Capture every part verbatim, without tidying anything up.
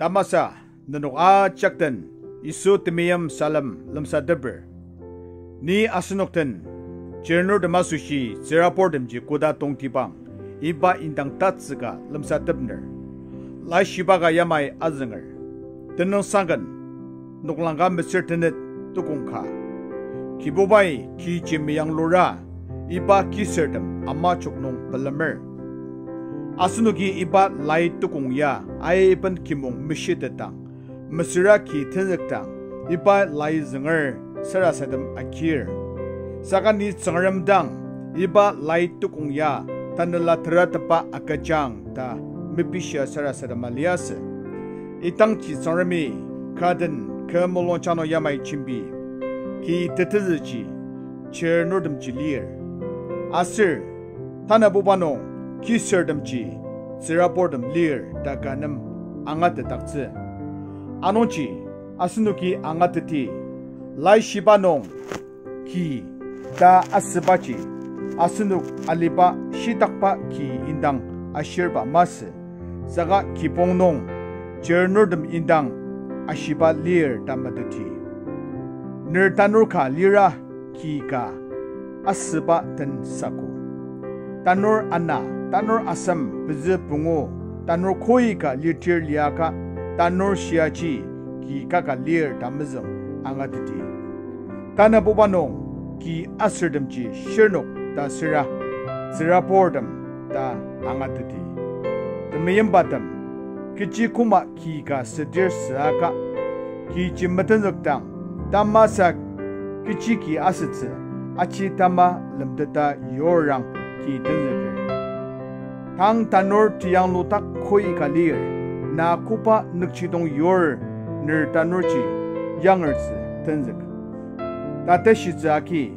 Tamasa, nenok ajak den Yisu temeim salem lemsateper. Ni asenok den chirnurtem asoshi tsüraburtemji koda tongtibang, iba indang tatsüka lemsatepner. Laishiba ka yamai azünger. Tenüngsangken, noklang ka metsür tenet tukong ka. Kibubai kiji meyanglura, iba kisürtem amajok nung pelemer. Asenoki iba lai tukong ya aiben kimong meshitetang, mesüra ki tenzükdang, iba lai zünger sarasadem agir. Saka ni Tsüngrem dang, iba lai tukong ya tanela teratepa agüjang ta mepishia sarasadema liasü. Idangji Tsüngremi kaden kü mulungjang nung yamai jembi, ki tetezüji chirnurtemji lir. Aser tanabuba nung kisürtemji tsüraburtem lir ta ka nem angatetdaktsü. Anungji asenoki angateti, laishiba nung ki ta asübaji asenok aliba shitakba ki indang ashirba masü, saka kibong nung chirnurtem indang ashiba lir ta meteti. Ner tanur ka lira ki ka asüba den saku. Tanur ana, tanur asem, pezü pungu, tanur koi ka litir liaka, tanur shiaji ki kaka lir ta mezüng angateti. Tanabuba nung ki asürtemji shirnok ta süra, tsüraburtem ta angateti. Temeimbatem, kechi koma ki ka südir süaka, kiji metenzükdang, tamasa kechi ki asütsü, aji tama lemteta yorang ki tenzüker. Tang tanur teyangludak koi ka lir, na koba nükjidong yur ner tanurji yangertsü tenzük. Tateshitsü agi,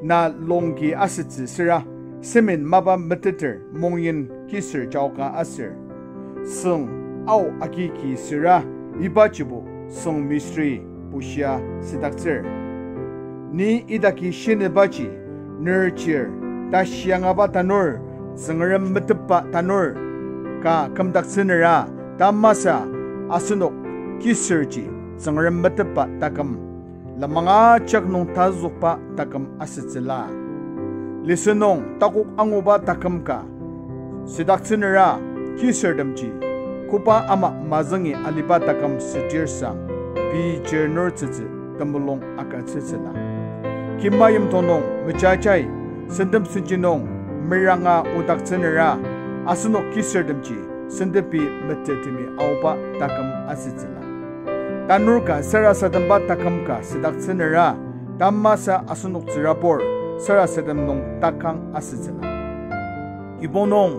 na longki asütsü süra, semen mapa meteter mongyen kisür jaoka aser. Süng ao agi ki süra, ibajibo süng mistiri bushia südaktsür. Ni idaki shinibaji, ner chir, tashi angaba tanur, Tsüngrem metepba tanur, ka kümdaktsünera, tamasa asenok kisürji Tsüngrem metepba taküm, lenmang ajak nung tazükba taküm asütsüla. Lesson nung takok anguba taküm ka südaktsünera, kisürtemji koba ama mazüngi aliba taküm südir sang, pei chirnurtsütsü temulung agütsütsüla. Kima yimdong nung mejajai, sentem senji nung meranga odaktsünera, asenok kisürtemji sentepi metetemi aoba taküm asütsüla. Tanur ka sarasademba taküm ka südaktsünera, tamasa asenok tsürabur sarasadem nung takang asütsüla. Kibong nung,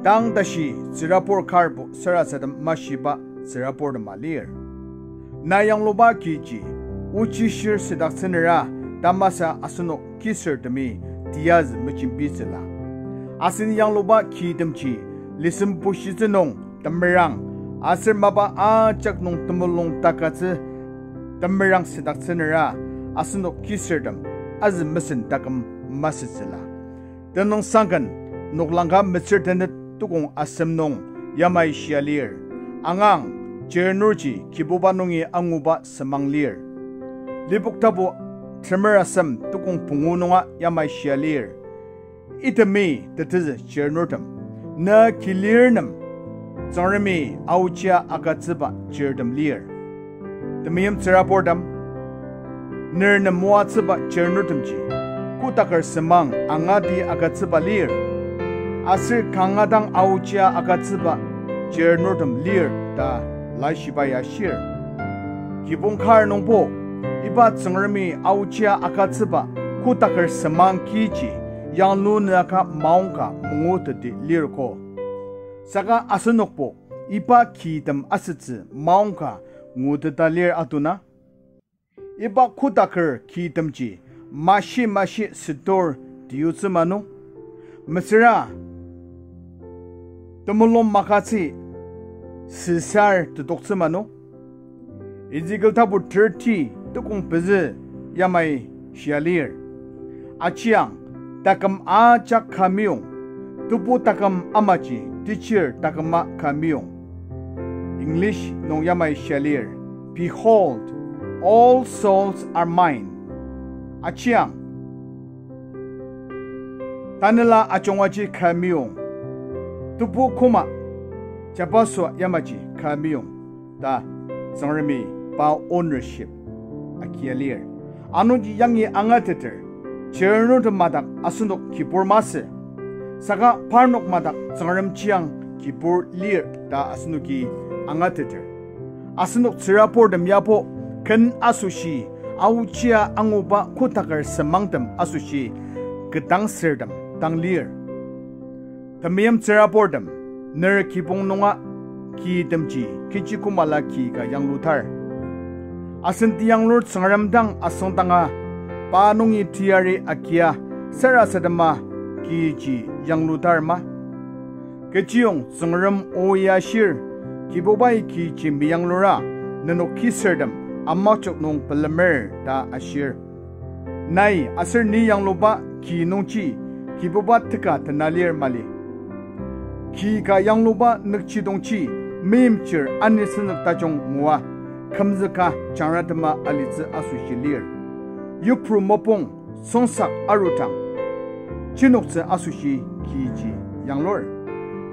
tang tashi tsürabur karbo sarasadem mashiba tsüraburtema lir. Na yangluba kiji, ochishir südaktsünera, tamasa asenok kisürtemi tiyazü mejembitsüla. Asen yangluba kitemji, lesson bushitsü nung temerang, aser mapa ajak nung temulung takatsü temerang südaktsünera, asenok kisürtem azü mesen taküm masütsüla. Tenüngsangken, noklang ka metsür tenet tukong asem nung yamai shia lir. Angang, chirnurji Kibuba nungi anguba semang lir. Lipok tapu temer asem tukong pungu nunga yamai shia lir. Itemi tetezü chirnurtem, na kilir nem, Tsüngremi aochia agütsüba chirtem lir. Temeim tsüraburtem, ner nem moatsüba chirnurtemji kotaker semang angati agütsüba lir, aser kanga dang aochia agütsüba chirnurtem lir ta Laishibai ashir. Kibong kar nungbo, iba Tsüngremi aochia agütsüba kotaker semang kiji yanglunüaka maongka manguteti lirko. Saka asenokbo iba kitem asütsü maongka nguteta lir atuna. Iba kotaker kitemji mashi mashi sütor teyutsü manu. Mesüra temulung makatsü süsar tetoktsü manu. Ezekiel tapu thirty tukong pezü yamai shia lir. Ajiang, taküm ajak ka meyong, tebu taküm amaji techir taküma ka meyong. English nung yamai shia lir, Behold, all souls are mine. Achiang. Tanela ajungaji kü meyong, tebu koma, jabaso yamaji kü meyong ta Tsüngremi pa ownership agia lir. Anungji yangi angateter, chirnurtem madak asenok kibur masü, saka parnok madak Tsüngremjiang kibur lir ta asenoki angateter. Asenok tsüraburtem yabo ken asoshi, aochia anguba kotaker semangtem asoshi, ketdangsürtem dang lir. Temeim tsüraburtem, ner kibong nunga kitemji kechi koma la ki ka yanglutar. Asen tiyanglur Tsüngrem dang asüngdanga, pa nungi teyari agia sarasadema kiji yanglutar ma? Kechiyong Tsüngrem o ya ashir, Kibubai kiji meyanglura, nenok kisürtem amajok nung pelemer ta ashir. Nai aser ni yangluba ki nungji Kibuba teka tena lir mali. Ki ka yangluba nükjidongji meimchir anisüngzük tajung ngua, kümzüka jangratema alitsü asoshi lir. Yipru mopung songsak arudang, chinoktsü asoshi kiji yanglur.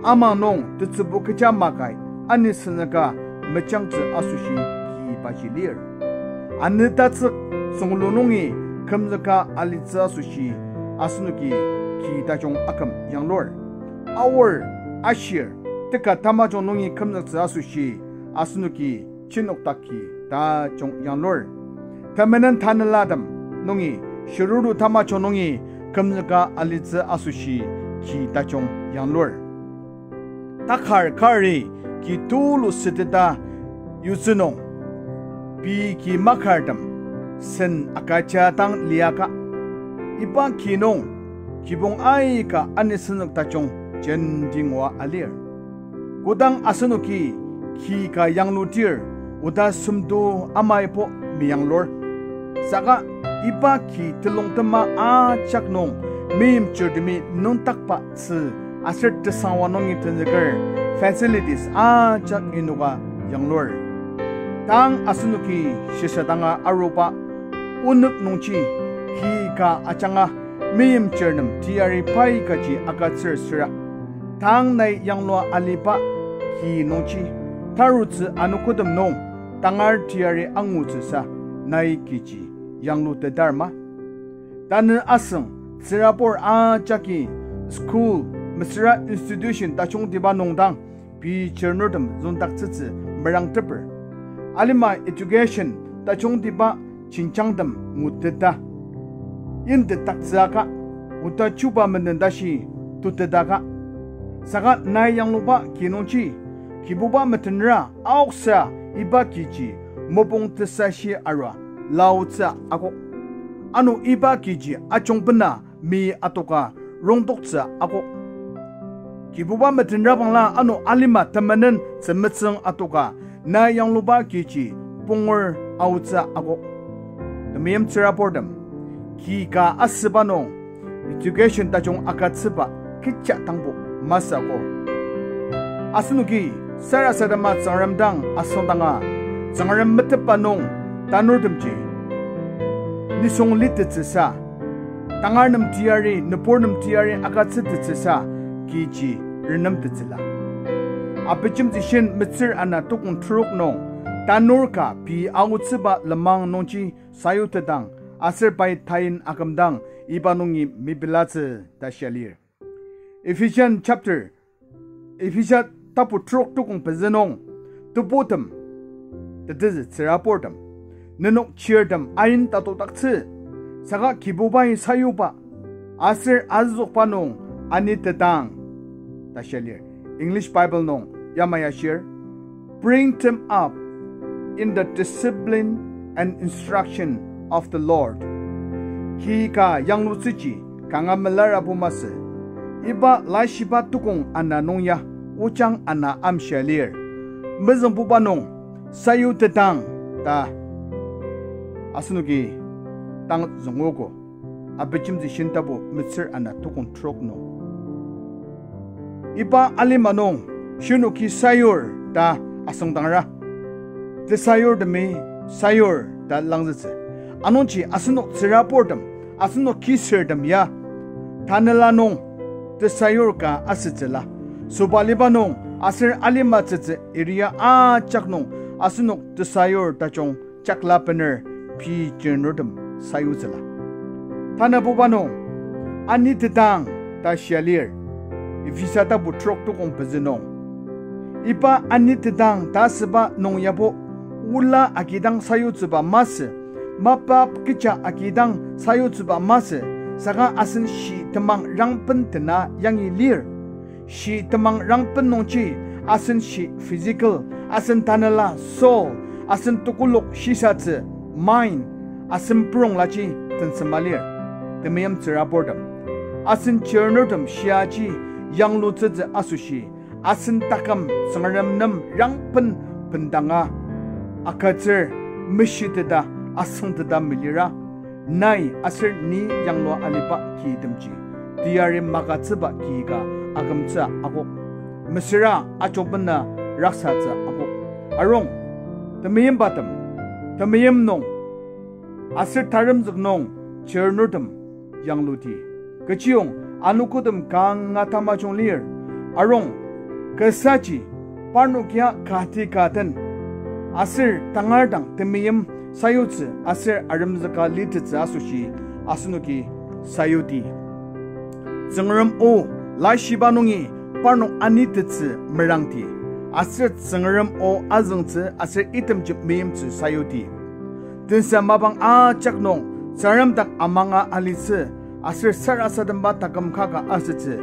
Ama nung tetsübu kecha makai anisüngzüka mejangtsü asoshi ki ibaji lir. Anü tatsük süngulu nungi kümzüka alitsü asoshi asenoki ki tajung aküm yanglur. Aor, ashir, teka tamajung nungi kümzüktsü asoshi asenoki chinokdaki tajung yanglur. Temenen tanelatem nungi, shiruru tamajung nungi kümzüka alitsü asoshi ki tajung yanglur. Takar kari ki tulu süteta yutsü nung, pei ki makartem sen agüja dang liaka, iba ki nung kibong aika anisüngzük tajung jenti ngua alir. Kodang asenoki ki ka yanglutir, oda semdo amaibo meyanglur. Saka iba ki telongtema ajak nung meimchirtemi nüngdakba tzü aser tesangwa nungi tenzüker facilities ajak inoka yanglur. Tang asenoki shisadanga aruba onük nungji ki ka ajanga meimchir nem teyari pai kaji agütsür süra, tang nai yanglua aliba ki nungji tarutsü anogotem nung tangar teyari angutsüsa nai kiji yanglutetar ma? Tanü asüng tsürabur ajaki school mesüra institution tajungtiba nung dang pei chirnurtem züngdaktsütsü merangteper. Alima education tajungtiba jenjangtem nguteta yimtetdaktsüaka, oda chuba menden tashi tutetaka. Saka nai yangluba ki nungji Kibuba metenra aoksüa iba kiji mopung tesashi arua laotsü akok. Ano iba kiji ajungbena mi atoka rongtoktsü akok. Kibuba metenrabangla ano alima temenen tzümetsüng atoka nai yangluba kiji punger aotsü akok. Temeim tsüraburtem, ki ka asüba nung education tajung agütsüba kecha tangbo masü akok. Asenoki sarasadema Tsüngrem dang asüngdanga, Tsüngrem metetba nung tanurtemji nisung litettsüsa, tangar nem teyari, nübur nem teyari agütsütettsüsa kiji renemtettsüla. Abijemtsü shin metsür ana tukong trok nung, tanur ka pei aotsüba lenmang nungji sayutetang aser pai tain akümdang iba nungi mepilatsü ta shia lir. Ephesian chapter, Ephesia tapu trok tukong pezü nung, tebutem, tetezü tsüraburtem, nenok chirtem ain tatodaktsü, saka Kibubai sayuba aser azüzükba nung anitetang ta shia lir. English Bible nung yamai ashir, Bring them up in the discipline and instruction of the Lord. Ki ka yanglutsüji kanga melarabo masü. Iba laishiba tukong ana nung ya ojang ana amshia lir. Mezüngbuba nung sayutetang ta asenoki tang züngogo. Abijemtsü shin tapu metsür ana tukong trok nung, iba alima nung shinoki sayur ta asüngdangra. Tesayurtemi sayur ta langzütsü. Anungji asenok tsüraburtem, asenok kisürtem ya tanela nung tesayur ka asütsüla, sobaliba nung aser alima tsütsü area ajak nung asenok tesayur tajung jakla bener pei chirnurtem sayutsüla. Tanabuba nung anitetang ta shia lir, Ephesa tapu trok tukong pezü nung. Iba anitetang ta asüba nung yabo ola agidang sayutsüba masü, mapa kecha agidang sayutsüba masü, saka asen shi temang rangben tena yangi lir. Shi temang rangben nungji asen shi physical, asen tanela soul, asen tekolak shisatsü mind, asen puronglaji tensema lir. Temeim tsüraburtem, asen chirnurtem shiaji yanglutsütsü asoshi, asen taküm Tsüngrem nem rangben bendanga agütsür, meshiteta, asüngteta melira, nai aser ni yanglua aliba kitemji teyari magütsüba ki ka akümtsü akok. Mesüra ajobena raksatsü akok. Arung, temeimbatem, temeim nung aser taremzük nung chirnurtem yangluti. Kechiyong anogotem kanga tamajung lir. Arung, kesaji parnok ya kati ka den aser tangar dang temeim sayutsü aser aremzüka litettsü asoshi asenoki sayuti. Tsüngrem o laishiba nungi parnok anitettsü merangti, aser Tsüngrem o azüngtsü aser itemji meimtsü sayuti. Tensa mapang ajak nung Tsüngrem dak amanga alitsü aser sarasademba taküm kaka asütsü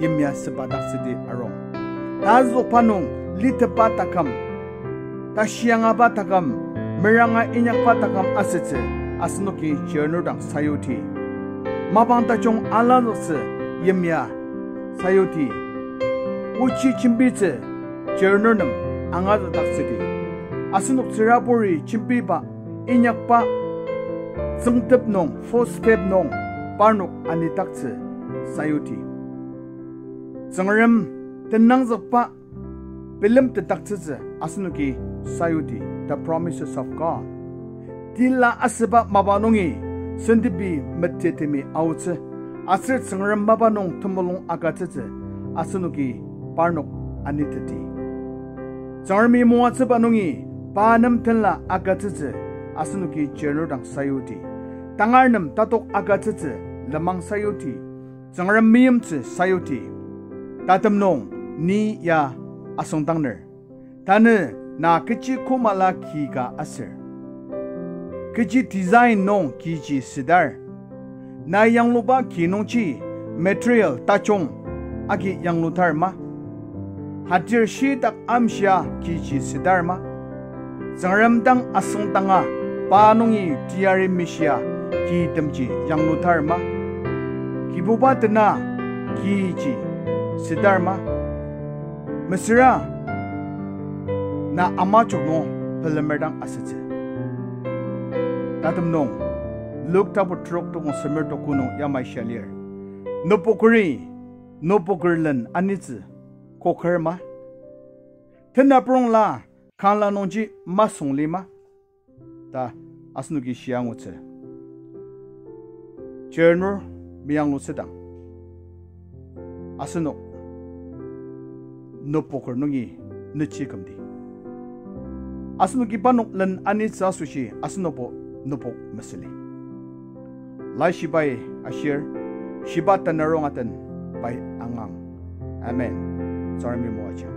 yimya süba daktsüdi arung. Tazükba nung litepba taküm, tashiangaba taküm, meranga inyakba taküm asütsü asenoki chirnur dang sayuti. Mapang tajung alazüktsü yimya sayuti. Ochi jembitsü chirnur nem angazükdaktsüdi. Asenok tsüraburi jembiba inyakba tsüngtep nung, footstep nung parnok anidaktsü sayuti. Tsüngrem tenangzükba bilemtetdaktsütsü asenoki sayuti, the promises of God. Tila asüba mapa nungi sentepi metetemi aotsü, aser Tsüngrem mapa nung temulung agütsütsü asenoki parnok aniteti. Tsüngremi moatsüba nungi pa nem tenla agütsütsü asenoki chirnur dang sayuti. Tangar nem tatok agütsütsü lenmang sayuti. Tsüngrem meimtsü sayuti. Tatem nung ni ya asüngdangner. Tanü na kechi kümala ki ka aser kechi design nung kiji südar. Na yangluba ki nungji material tajung agi yanglutar ma? Hatir shitak amshia kiji südar ma? Tsüngrem dang asüngdanga pa nungi teyari meshia ki temji yanglutar ma? Kibuba tena kiji südar ma? Mesüra na ama joko pelemer dang asütsü. Tatem nung, Luk tapu trok tukong semer tuko nung yamai shia lir. Nübokeri, nüboker len anitsü koker ma? Tenaprongla kangla nungji masüngli ma? Ta asenoki shia angutsü. Chirnur meyanglutsüdang asenok nüboker nungi nüchi kümdi. Asenoki parnok len anitsü asoshi asenokbo nübok mesüli. Laishibai ashir, shiba tanarong aten pai angang. Amen. Tsüngremi moajang.